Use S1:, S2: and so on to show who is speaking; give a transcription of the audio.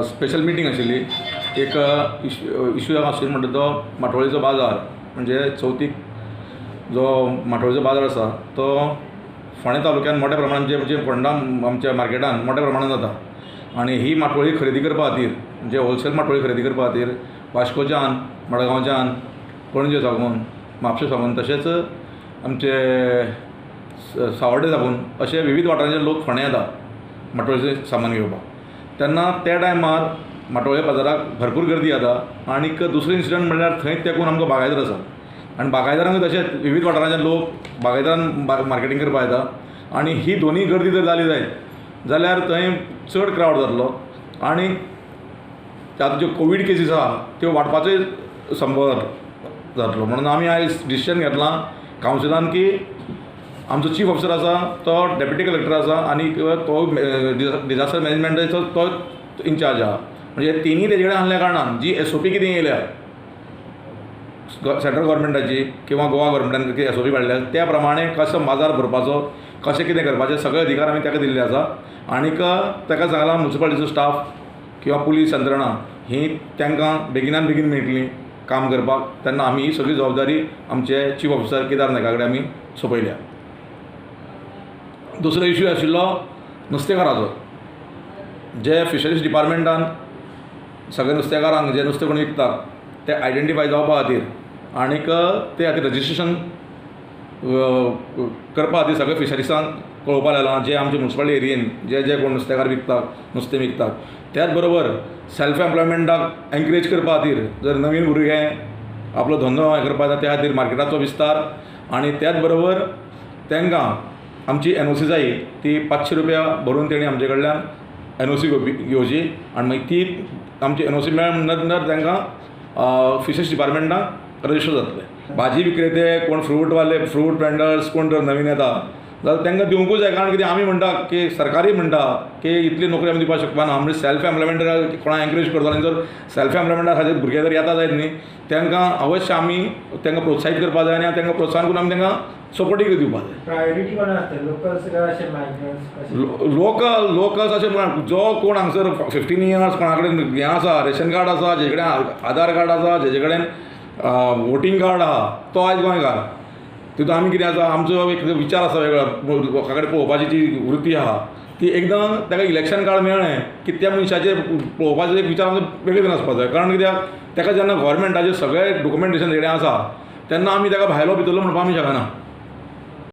S1: Special meeting आशिल्ली. एक issue आशिल्लो म्हणटा तो माटोळेचो बाजार, म्हणजे चवथीक जो माटोळेचो बाजार आसा तो फोंडे तालुक्यांत मोठ्या प्रमाणान जे फोंडा आमच्या मार्केटांत मोठ्या प्रमाणांत जाता आनी ही माटोळी खरेदी करपा खातीर म्हणजे होलसेल माटोळी खरेदी करपा खातीर वास्कोच्यान, मडगांवच्यान, पणजे साकून, म्हापशें साकून तशेंच आमचे सावर्डे साकून अशें विविध वाठारांचे लोक फोंड्या येतात माटोळेचें सामान घेवपाक. तेन्ना त्या टायमार माटोळे बाजाराक भरपूर गर्दी जाता आनीक दुसरो इन्सिडंट म्हणल्यार थंयच तेंकून आमकां बागायदार आसा आनी बागायदारांकूय तशेंच विविध वाठारांचे लोक बागायदारांत मार्केटींग करपाक येता आनी ही दोनूय गर्दी जर जाली जायत जाल्यार थंय चड क्रावड जातलो आनी आतां ज्यो कोवीड केसीस आहा त्यो वाडपाचोय संभव जातलो. म्हणून आमी आयज डिसिजन घेतलां कावन्सिलान की आमचो चीफ ऑफिसर आसा तो डेप्युटी कलेक्टर आसा आनी तो डिजास्टर मॅनेजमेंटाचो तो इनचार्ज आहा. म्हणजे तिनूय तेजे कडेन आसल्या कारणान जी एस ओ पी कितें येयल्या सेंट्रल गव्हर्मेंटाची किंवां गोवा गव्हर्मेंटान कितें एस ओ पी काडल्या त्या प्रमाणे कसो बाजार भरपाचो, कशें कितें करपाचें सगळे अधिकार आमी ताका दिल्ले आसा आनीक ताका सांगलां मुन्सिपालिटीचो स्टाफ किंवां पुलीस यंत्रणां ही तांकां बेगिनात बेगीन मेळटली काम करपाक. तेन्ना आमी ही सगळी जबाबदारी आमचे चीफ ऑफिसर केदार नायका कडेन आमी सोंपयल्या. दुसरो इशू आशिल्लो नुस्तेकाराचो. जे फिशरीज डिपार्टमेंटान सगळे नुस्तेकारांक जे नुस्तें कोण विकतात ते आयडेंटिफाय जावपा खातीर आनीक ते खातीर रजिस्ट्रेशन करपा खातीर सगळे फिशरिजांक कळोवपाक लायलां. जे आमचे मुन्सिपालिटी एरियेन जे जे कोण नुस्तेकार विकतात, नुस्तें विकतात, त्याच बरोबर सेल्फ एम्प्लॉयमेंटाक एनकरेज करपा खातीर जर नवीन भुरगे आपलो धंदो हें करपाक जाय त्या खातीर मार्केटाचो विस्तार आनी त्याच बरोबर तांकां आमची एन ओ सी जाय ती 500 रुपया भरून तेणी आमचे कडल्यान एन ओ सी घेवची आनी मागीर ती आमची एन ओ सी मेळ्ळ्या म्हणटा तांकां फिशरीज डिपार्टमेंटाक रजिस्टर जातलें. भाजी विक्रेते कोण फ्रूटवाले, फ्रूट वेंडर्स कोण जर नवीन येता जाल्यार तांकां दिवंकूच जाय. कारण कितें आमी म्हणटा की सरकारूय म्हणटा की इतली नोकरी आमी दिवपाक शकपाना म्हणजे सेल्फ एम्प्लॉयमेंट कोणाक एनकरेज करतले आनी जर सेल्फ एम्प्लॉयमेंटा खातीर भुरगे जर येता जायत न्ही तांकां अवश्य आमी तांकां प्रोत्साहीत करपाक जाय आनी तांकां प्रोत्साहन करून आमी तांकां सपोर्टूय दिवपाक जाय.
S2: प्रायोरिटी कोण आसता, लोकल्स काय अशे मायग्रंट्स?
S1: लोकल, लोकल्स अशें म्हणा जो कोण हांगसर 15 इयर्स कोणा कडेन हें आसा, रेशन कार्ड आसा, जेचे कडेन आधार कार्ड आसा, जेचे कडेन वोटींग कार्ड आहा तो आयज गोंयकार. तितून आमी कितें आसा, आमचो एक विचार आसा वेगळो, लोकां कडेन पळोवपाची जी वृत्ती आहा ती एकदां ताका इलेक्शन कार्ड मेळ्ळें की त्या मनशाचेर पळोवपाचो एक विचार आमचो वेगळे तरेन आसपाक जाय. कारण कित्याक ताका जेन्ना गव्हर्मेंटाचे सगळे डॉक्युमेंटेशन रेडी आसा तेन्ना आमी ताका भायलो भितरलो म्हणपाक आमी शकना.